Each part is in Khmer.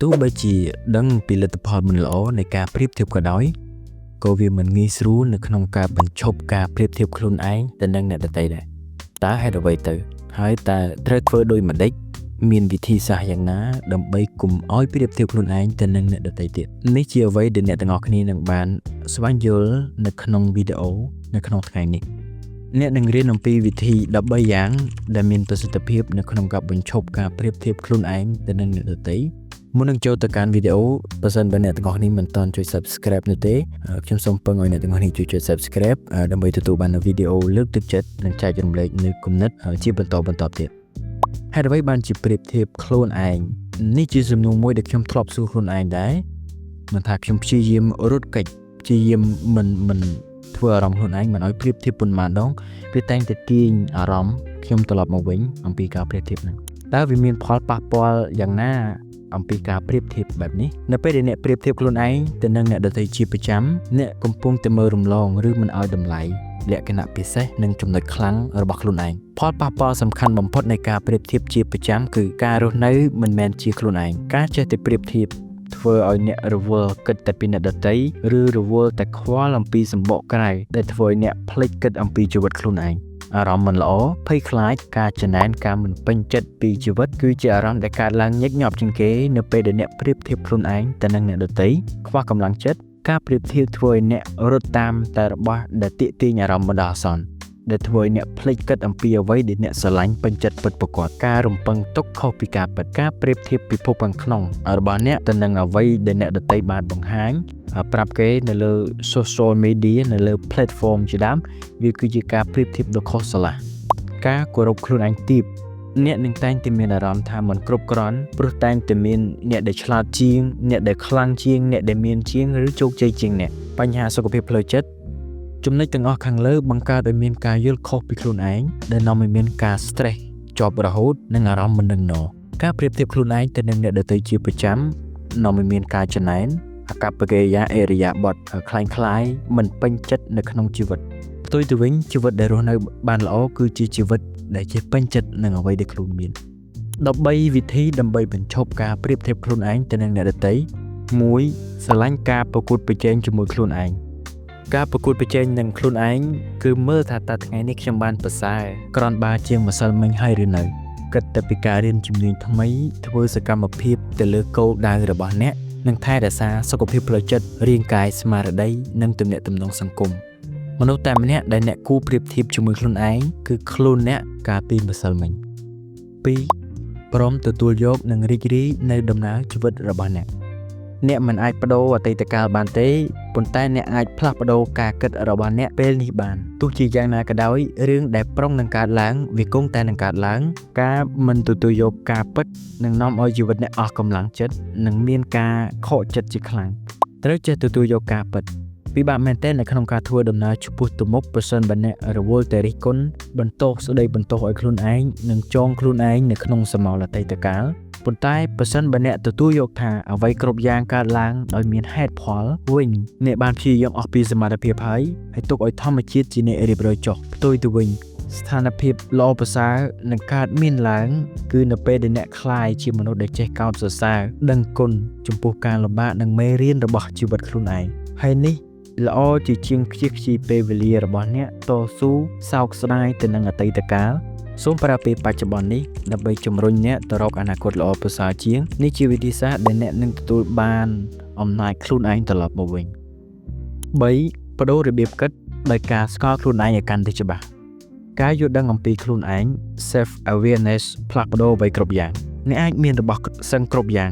ទោះបីជាដឹងពីលទ្ធផលមិនល្អនៃការប្រៀបធៀបក៏ដោយក៏វាមិនងាយស្រួលនៅក្នុងការបញ្ឈប់ការប្រៀបធៀបខ្លួនឯងទៅនឹងអ្នកដទៃដែរតើហេតុអ្វីទៅហើយតើត្រូវធ្វើដូចម្ដេចមានវិធីសាស្ត្រយ៉ាងណាដើម្បីកុំឲ្យប្រៀបធៀបខ្លួនឯងទៅនឹងអ្នកដទៃទៀតនេះជាអ្វីដែលអ្នកទាំងអស់គ្នានឹងបានស្វែងយល់នៅក្នុងវីដេអូនៅក្នុងថ្ងៃនេះ អ្នកនឹងរៀនអំពីវិធី13យ៉ាងដែលមានប្រសិទ្ធភាពនៅក្នុងការបញ្ឈប់ការប្រៀបធៀបខ្លួនឯងទៅនឹងអ្នកដទៃមុននឹងចូលទៅកាន់វីដេអូបើសិនបើអ្នកទាំងអស់គ្នាមិនទាន់ចុច Subscribe នោះទេខ្ញុំសូមពឹងឲ្យអ្នកទាំងអស់គ្នាជួយចុច Subscribe ដើម្បីទទួលបាននូវវីដេអូលើកទឹកចិត្តនិងចែករំលែកនូវគំនិតជាបន្តបន្ទាប់ទៀតហេតុអ្វីបានជាប្រៀបធៀបខ្លួនឯងនេះជាសំណួរមួយដែលខ្ញុំធ្លាប់សួរខ្លួនឯងដែរមិនថាខ្ញុំព្យាយាមរត់គេចព្យាយាមមិនមិនធ្វើអារម្មណ៍ខ្លួនឯងមិនឲ្យប្រៀបធៀបប៉ុន្មានដងវាតែងតែទាញអារម្មណ៍ខ្ញុំត្រឡប់មកវិញអំពីការប្រៀបធៀបហ្នឹងតើវាមានផលប៉ះពាល់យ៉ាងណាអំពីការប្រៀបធៀបបែបនេះនៅពេលដែលអ្នកប្រៀបធៀបខ្លួនឯងទៅនឹងអ្នកដទៃជាប្រចាំអ្នកកំពុងតែមើលរំលងឬមិនឲ្យតម្លៃលក្ខណៈពិសេសនិងចំណុចខ្លាំងរបស់ខ្លួនឯងផលប៉ះពាល់សំខាន់បំផុតនៃការប្រៀបធៀបជាប្រចាំគឺការរស់នៅមិនមែនជាខ្លួនឯងការចេះតែប្រៀបធៀបធ្វើឲ្យអ្នករវល់គិតតែពីអ្នកដទៃឬរវល់តែខ្វល់អំពីសម្បកក្រៅដែលធ្វើឲ្យអ្នកភ្លេចគិតអំពីជីវិតខ្លួនឯងអារម្មណ៍មិនល្អភ័យខ្លាចការច្រណែនការមិនពេញចិត្តពីជីវិតគឺជាអារម្មណ៍ដែលកើតឡើងញឹកញាប់ជាងគេនៅពេលដែលអ្នកប្រៀបធៀបខ្លួនឯងទៅនឹងអ្នកដទៃខ្វះកម្លាំងចិត្តការប្រៀបធៀបធ្វើឲ្យអ្នករត់តាមតែរបស់ដែលទាក់ទាញអារម្មណ៍បណ្ដោះអាសន្នដែលធ្វើឲ្យអ្នកភ្លេចគិតអំពីអ្វីដែលអ្នកស្រឡាញ់ពេញចិត្តពិតប្រាកដការរំពឹងទុកខុសពីការពិតការប្រៀបធៀបពិភពខាងក្នុងរបស់អ្នកទៅនឹងអ្វីដែលអ្នកដទៃបានបង្ហាញប្រាប់គេនៅលើ social media នៅលើ platform ជាដើមវាគឺជាការប្រៀបធៀបដ៏ខុសស្រឡះការគោរពខ្លួនឯងទាបអ្នកនឹងតែងតែមានអារម្មណ៍ថាមិនគ្រប់គ្រាន់ព្រោះតែងតែមានអ្នកដែលឆ្លាតជាងអ្នកដែលខ្លាំងជាងអ្នកដែលមានជាងឬជោគជ័យជាងអ្នកបញ្ហាសុខភាពផ្លូវចិត្តចំណុចទាំងអស់ខាងលើបង្កើតឲ្យមានការយល់ខុសពីខ្លួនឯងដែលនាំឲ្យមានការ stress ជាប់រហូតនិងអារម្មណ៍មិននឹងណការប្រៀបធៀបខ្លួនឯងទៅនឹងអ្នកដទៃជាប្រចាំនាំឲ្យមានការច្រណែនអាកប្បកិរិយាឥរិយាបថคล้ายៗមិនពេញចិត្តនៅក្នុងជីវិតផ្ទុយទៅវិញជីវិតដែលរស់នៅបានល្អគឺជាជីវិតដែលចេះពេញចិត្តនឹងអ្វីដែលខ្លួនមាន13វិធីដើម្បីបញ្ឈប់ការប្រៀបធៀបខ្លួនឯងទៅនឹងអ្នកដទៃ1ស្រឡាញ់ការប្រកួតប្រជែងជាមួយខ្លួនឯងការប្រកួតប្រជែងនឹងខ្លួនឯងគឺមើលថាតើថ្ងៃនេះខ្ញុំបានប្រសើរក្រនបើជាងម្សិលមិញហើយឬនៅគិតតែពីការរៀនជំនាញថ្មីធ្វើសកម្មភាពទៅលើគោលដៅរបស់អ្នកនិងថែរក្សាសុខភាពផ្លូវចិត្តរាងកាយស្មារតីនិងទំនាក់ទំនងសង្គមមនុស្សតែម្នាក់ដែលអ្នកគួរប្រៀបធៀបជាមួយខ្លួនឯងគឺខ្លួនអ្នកកាលពីម្សិលមិញ2ព្រមទទួលយកនិងរីករាយនៅដំណើរជីវិតរបស់អ្នកអ្នកមិនអាចប្ដូរអតីតកាលបានទេប៉ុន្តែអ្នកអាចផ្លាស់ប្ដូរការគិតរបស់អ្នកពេលនេះបានទោះជាយ៉ាងណាក៏ដោយរឿងដែលប្រុងនឹងកើតឡើងវាគង់តែនឹងកើតឡើងការមិនទទួលយកការពិតនឹងនាំឲ្យជីវិតអ្នកអស់កម្លាំងចិត្តនិងមានការខកចិត្តជាខ្លាំងត្រូវចេះទទួលយកការពិតពិបាកមែនទែននៅក្នុងការធ្វើដំណើរឆ្ពោះទៅមុខប្រសិនបើអ្នករវល់តែរិះគន់បន្ទោសស្ដីបន្ទោសឲ្យខ្លួនឯងនិងចងខ្លួនឯងនៅក្នុងសមោលអតីតកាលប៉ុន្តែប្រសិនបើអ្នកទទួលយកថាអ្វីគ្រប់យ៉ាងកើតឡើងដោយមានហេតុផលវិញអ្នកបានព្យាយាមអស់ពីសមត្ថភាពហើយហើយទុកឲ្យធម្មជាតិជាអ្នករៀបរយចុះផ្ទុយទៅវិញស្ថានភាពល្អប្រសើរនឹងកើតមានឡើងគឺនៅពេលដែលអ្នកក្លាយជាមនុស្សដែលចេះកោតសរសើរដឹងគុណចំពោះការលំបាកនិងមេរៀនរបស់ជីវិតខ្លួនឯងហើយនេះល្អជាជាងខ្ជិះខ្ជាយពេលវេលារបស់អ្នកតស៊ូសោកស្ដាយទៅនឹងអតីតកាលសូមប្រើពេលបច្ចុប្បន្ននេះដើម្បីជំរុញអ្នកទៅរកអនាគតល្អប្រសើរជាងនេះជាវិធីសាស្ត្រដែលអ្នកនឹងទទួលបានអំណាចខ្លួនឯងត្រឡប់មកវិញ3ប្ដូររបៀបគិតដោយការស្គាល់ខ្លួនឯងឲ្យកាន់តែច្បាស់ការយល់ដឹងអំពីខ្លួនឯង self awareness ផ្លាស់ប្ដូរអ្វីគ្រប់យ៉ាងអ្នកអាចមានរបស់សឹងគ្រប់យ៉ាង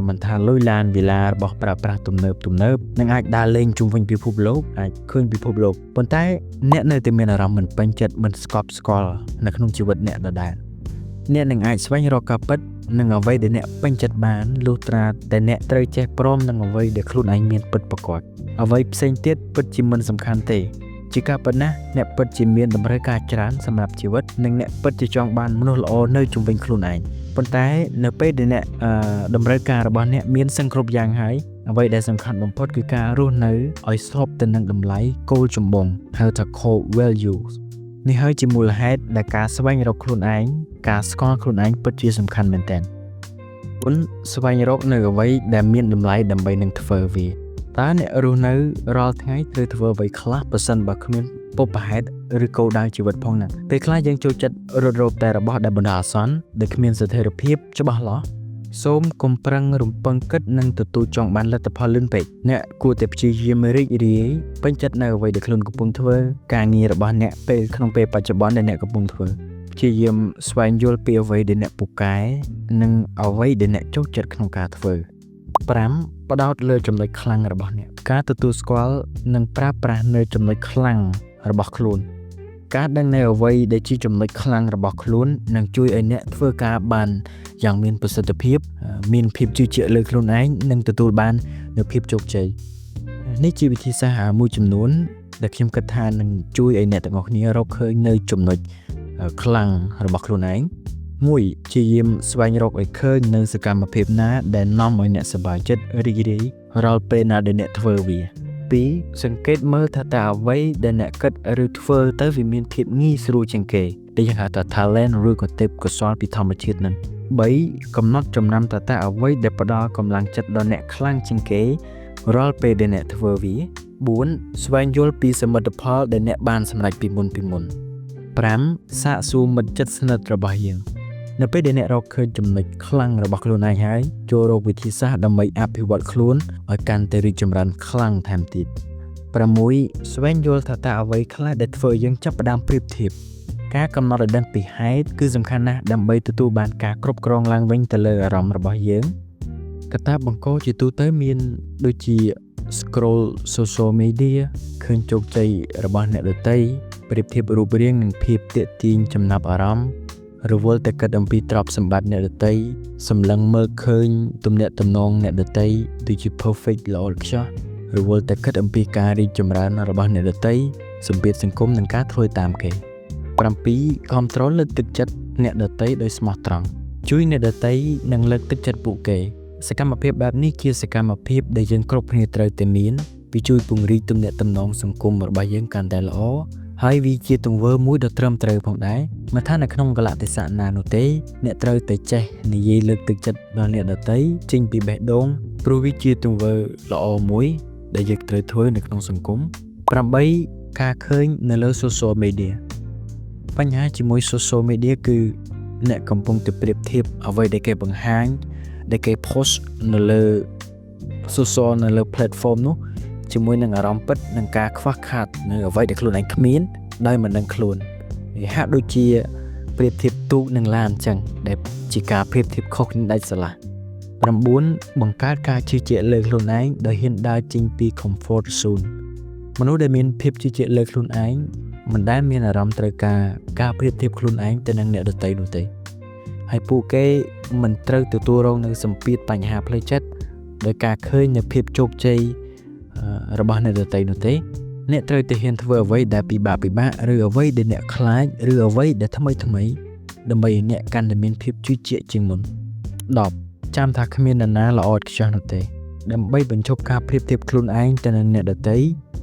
មិនថាលុយឡានវិឡារបស់ប្រើប្រាស់ទំនើបទំនើបនិងអាចដើរលេងជុំវិញពិភពលោកអាចឃើញពិភពលោកប៉ុន្តែអ្នកនៅតែមានអារម្មណ៍មិនពេញចិត្តមិនស្កប់ស្កល់នៅក្នុងជីវិតអ្នកដដែលអ្នកនឹងអាចស្វែងរកការពិតនិងអ្វីដែលអ្នកពេញចិត្តបានលុះត្រាតែអ្នកត្រូវចេះព្រមនឹងអ្វីដែលខ្លួនឯងមានពិតប្រាកដអ្វីផ្សេងទៀតពិតជាមិនសំខាន់ទេជាការពិតណាស់អ្នកពិតជាមានតម្រូវការច្រើនសម្រាប់ជីវិតនិងអ្នកពិតជាចង់បានមនុស្សល្អនៅជុំវិញខ្លួនឯងប៉ុន្តែនៅពេលដែលអ្នកតម្រូវការរបស់អ្នកមានសឹងគ្រប់យ៉ាងហើយអ្វីដែលសំខាន់បំផុតគឺការរស់នៅឲ្យស្របទៅនឹងតម្លៃគោលចម្បងហៅថា core values នេះហើយជាមូលហេតុដែលការស្វែងរកខ្លួនឯងការស្គាល់ខ្លួនឯងពិតជាសំខាន់មែនទែន។ 4ស្វែងរកនៅអ្វីដែលមានតម្លៃដើម្បីនឹងធ្វើវាតើអ្នករស់នៅរាល់ថ្ងៃត្រូវធ្វើអ្វីខ្លះប្រសិនបើគ្មានបុព្វហេតុឬគោលដៅជីវិតផងណាពេលខ្លះយើងចូលចិត្តរត់រកតែរបស់ដែលបណ្ដោះអាសន្នដែលគ្មានស្ថិរភាពច្បាស់លាស់សូមកុំប្រឹងរំពឹងគិតនិងទទួលចង់បានលទ្ធផលលឿនពេកអ្នកគួរតែព្យាយាមរីករាយពេញចិត្តនៅអ្វីដែលខ្លួនកំពុងធ្វើការងាររបស់អ្នកពេលក្នុងពេលបច្ចុប្បន្នដែលអ្នកកំពុងធ្វើព្យាយាមស្វែងយល់ពីអ្វីដែលអ្នកពូកែនិងអ្វីដែលអ្នកចូលចិត្តក្នុងការធ្វើ5ផ្ដោតលើចំណុចខ្លាំងរបស់អ្នកការទទួលស្គាល់និងប្រើប្រាស់នៅចំណុចខ្លាំងរបស់ខ្លួនការដឹងនៅអ្វីដែលជាចំណុចខ្លាំងរបស់ខ្លួននឹងជួយឲ្យអ្នកធ្វើការបានយ៉ាងមានប្រសិទ្ធភាពមានភាពជឿជាក់លើខ្លួនឯងនិងទទួលបាននូវភាពជោគជ័យនេះជាវិធីសាស្ត្រមួយចំនួនដែលខ្ញុំគិតថានឹងជួយឲ្យអ្នកទាំងអស់គ្នារកឃើញនៅចំណុចខ្លាំងរបស់ខ្លួនឯង1ព្យាយាមស្វែងរកឲ្យឃើញនៅសកម្មភាពណាដែលនាំឲ្យអ្នកសប្បាយចិត្តរីករាយរាល់ពេលណាដែលអ្នកធ្វើវា2សង្កេតមើលថាតើអ្វីដែលអ្នកគិតឬធ្វើទៅវាមានភាពងាយស្រួលជាងគេដែលយើងហៅថា talent ឬក៏ទេពកោសល្យពីធម្មជាតិនឹង3កំណត់ចំណាំថាតើអ្វីដែលផ្ដល់កម្លាំងចិត្តដល់អ្នកខ្លាំងជាងគេរាល់ពេលដែលអ្នកធ្វើវា4ស្វែងយល់ពីសមិទ្ធផលដែលអ្នកបានសម្រេចពីមុន5សាកសួរមិត្តជិតស្និទ្ធរបស់យើងនៅពេលដែលអ្នករកឃើញចំណុចខ្លាំងរបស់ខ្លួនឯងហើយចូលរកវិធីសាស្ត្រដើម្បីអភិវឌ្ឍខ្លួនឲ្យកាន់តែរីកចម្រើនខ្លាំងថែមទៀត6ស្វែងយល់ថាតើអ្វីខ្លះដែលធ្វើឲ្យយើងចាប់ផ្ដើមប្រៀបធៀបការកំណត់ឲ្យដឹងពីហេតុគឺសំខាន់ណាស់ដើម្បីទទួលបានការគ្រប់គ្រងឡើងវិញទៅលើអារម្មណ៍របស់យើងកត្តាបង្កជាទូទៅមានដូចជា scroll social media ឃើញជោគជ័យរបស់អ្នកដទៃប្រៀបធៀបរូបរាងនិងភាពទាក់ទាញចំណាប់អារម្មណ៍រវល់តែគិតអំពីទ្រព្យសម្បត្តិអ្នកដទៃសម្លឹងមើលឃើញទំនាក់ទំនងអ្នកដទៃដូចជា perfect ល្អឥតខ្ចោះរវល់តែគិតអំពីការរីកចម្រើនរបស់អ្នកដទៃសម្ពាធសង្គមនិងការធ្វើតាមគេ7 control លើកទឹកចិត្តអ្នកដទៃដោយស្មោះត្រង់ជួយអ្នកដទៃនិងលើកទឹកចិត្តពួកគេសកម្មភាពបែបនេះជាសកម្មភាពដែលយើងគ្រប់គ្នាត្រូវតែមានវាជួយពង្រីកទំនាក់ទំនងសង្គមរបស់យើងកាន់តែល្អហើយវាជាទង្វើមួយដ៏ត្រឹមត្រូវផងដែរមិនថានៅក្នុងកលៈទេសៈណានោះទេអ្នកត្រូវតែចេះនិយាយលើកទឹកចិត្តដល់អ្នកដទៃចេញពីបេះដូងព្រោះវាជាទង្វើល្អមួយដែលយើងត្រូវធ្វើនៅក្នុងសង្គម8ការឃើញនៅលើ social media បញ្ហាជាមួយ social media គឺអ្នកកំពុងតែប្រៀបធៀបអ្វីដែលគេបង្ហាញដែលគេ post នៅលើ social នៅលើ platform នោះជាមួយនឹងអារម្មណ៍ពិតនិងការខ្វះខាតនៅអ្វីដែលខ្លួនឯងគ្មានដោយមិនដឹងខ្លួនវាហាក់ដូចជាប្រៀបធៀបទូកនិងឡានអញ្ចឹងដែលជាការប្រៀបធៀបខុសគ្នាដាច់ស្រឡះ9បង្កើតការជឿជាក់លើខ្លួនឯងដោយហ៊ានដើរចេញពី comfort zone មនុស្សដែលមានភាពជឿជាក់លើខ្លួនឯងមិនដែលមានអារម្មណ៍ត្រូវការការប្រៀបធៀបខ្លួនឯងទៅនឹងអ្នកដទៃនោះទេហើយពួកគេមិនត្រូវទទួលរងនឹងសម្ពាធបញ្ហាផ្លូវចិត្តដោយការឃើញនូវភាពជោគជ័យរបស់អ្នកដទៃនោះទេអ្នកត្រូវតែហ៊ានធ្វើអ្វីដែលពិបាកពិបាកឬអ្វីដែលអ្នកខ្លាចឬអ្វីដែលថ្មីថ្មីដើម្បីឲ្យអ្នកកាន់តែមានភាពជឿជាក់ជាងមុន10ចាំថាគ្មាននរណាល្អឥតខ្ចោះនោះទេដើម្បីបញ្ឈប់ការប្រៀបធៀបខ្លួនឯងទៅនឹងអ្នកដទៃ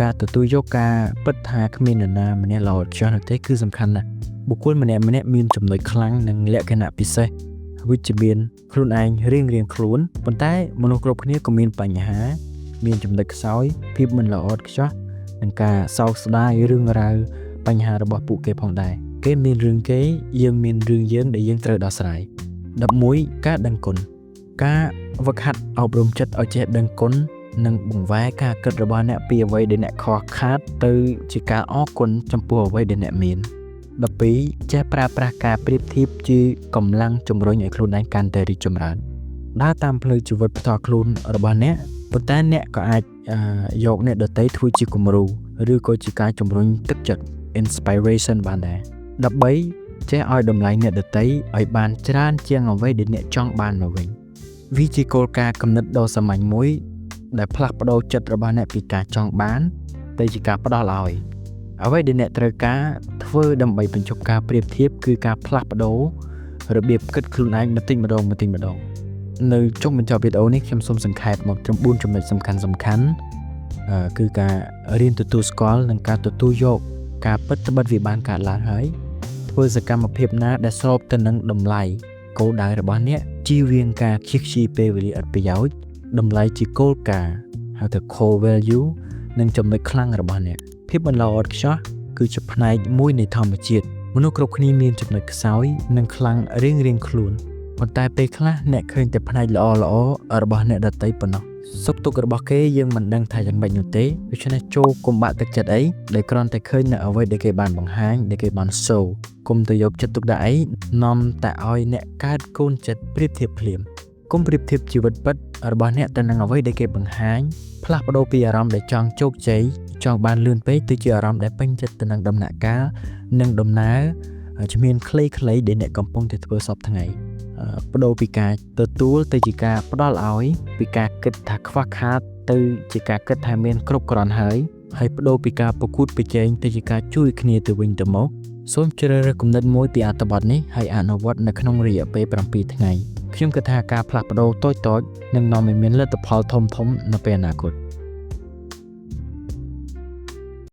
ការទទួលយកការពិតថាគ្មាននរណាម្នាក់ល្អឥតខ្ចោះនោះទេគឺសំខាន់ណាស់បុគ្គលម្នាក់ៗមានចំណុចខ្លាំងនិងលក្ខណៈពិសេសវិជ្ជមានខ្លួនឯងរៀងៗខ្លួនប៉ុន្តែមនុស្សគ្រប់គ្នាក៏មានបញ្ហាមានចំណុចខ្សោយភាពមិនល្អឥតខ្ចោះនិងការសោកស្ដាយរឿងរ៉ាវបញ្ហារបស់ពួកគេផងដែរគេមានរឿងគេយើងមានរឿងយើងដែលយើងត្រូវដោះស្រាយ11ការដឹងគុណការវឹកហាត់អប់រំចិត្តឲ្យចេះដឹងគុណនិងបង្វែរការគិតរបស់អ្នកពីអ្វីដែលអ្នកខ្វះខាតទៅជាការអរគុណចំពោះអ្វីដែលអ្នកមាន12ចេះប្រើប្រាស់ការប្រៀបធៀបជាកម្លាំងជំរុញឲ្យខ្លួនឯងកាន់តែរីកចម្រើនដើរតាមផ្លូវជីវិតផ្ទាល់ខ្លួនរបស់អ្នកប៉ុន្តែអ្នកក៏អាចយកអ្នកដទៃធ្វើជាគំរូឬក៏ជាការជំរុញទឹកចិត្ត inspiration បានដែរ13ចេះឲ្យតម្លៃអ្នកដទៃឲ្យបានច្រើនជាងអ្វីដែលអ្នកចង់បានមកវិញវាជាគោលការណ៍គំនិតដ៏សាមញ្ញមួយដែលផ្លាស់ប្ដូរចិត្តរបស់អ្នកពីការចង់បានទៅជាការផ្ដល់ឲ្យអ្វីដែលអ្នកត្រូវការធ្វើដើម្បីបញ្ចប់ការប្រៀបធៀបគឺការផ្លាស់ប្ដូររបៀបគិតខ្លួនឯងបន្តិចម្ដងបន្តិចម្ដងនៅចុងបញ្ចប់វីដេអូនេះខ្ញុំសូមសង្ខេបមកត្រឹម4ចំណុចសំខាន់សំខាន់គឺការរៀនទទួលស្គាល់និងការទទួលយកការពិតត្បិតវាបានកើតឡើងហើយធ្វើសកម្មភាពណាដែលស្របទៅនឹងតម្លៃគោលដៅរបស់អ្នក ជៀសវាងការខ្ជះខ្ជាយពេលវេលាឥតប្រយោជន៍តម្លៃជាគោលការណ៍ហៅថា core value និងចំណុចខ្លាំងរបស់អ្នកភាពមិនល្អឥតខ្ចោះគឺជាផ្នែកមួយនៃធម្មជាតិមនុស្សគ្រប់គ្នាមានចំណុចខ្សោយនិងខ្លាំងរៀងៗខ្លួនប៉ុន្តែពេលខ្លះអ្នកឃើញតែផ្នែកល្អៗរបស់អ្នកដទៃប៉ុណ្ណោះសុខទុក្ខរបស់គេយើងមិនដឹងថាយ៉ាងម៉េចនោះទេដូច្នេះចូរកុំបាក់ទឹកចិត្តអីដែលគ្រាន់តែឃើញនៅអ្វីដែលគេបានបង្ហាញដែលគេបាន show កុំទៅយកចិត្តទុកដាក់អីនាំតែឲ្យអ្នកកើតកូនចិត្តប្រៀបធៀបភ្លាមកុំប្រៀបធៀបជីវិតពិតរបស់អ្នកទៅនឹងអ្វីដែលគេបង្ហាញផ្លាស់ប្ដូរពីអារម្មណ៍ដែលចង់ជោគជ័យចង់បានលឿនពេកទៅជាអារម្មណ៍ដែលពេញចិត្តទៅនឹងដំណាក់កាលនិងដំណើរជំហានខ្លីៗដែលអ្នកកំពុងតែធ្វើសព្វថ្ងៃប្ដូរពីការទទួលទៅជាការផ្ដល់ឲ្យពីការគិតថាខ្វះខាតទៅជាការគិតថាមានគ្រប់គ្រាន់ហើយហើយប្ដូរពីការប្រកួតប្រជែងទៅជាការជួយគ្នាទៅវិញទៅមកសូមជ្រើសរើសគំនិតមួយពីអត្ថបទនេះហើយអនុវត្តនៅក្នុងរយៈពេល7ថ្ងៃខ្ញុំគិតថាការផ្លាស់ប្ដូរតូចៗនឹងនាំឲ្យមានលទ្ធផលធំៗនៅពេលអនាគត។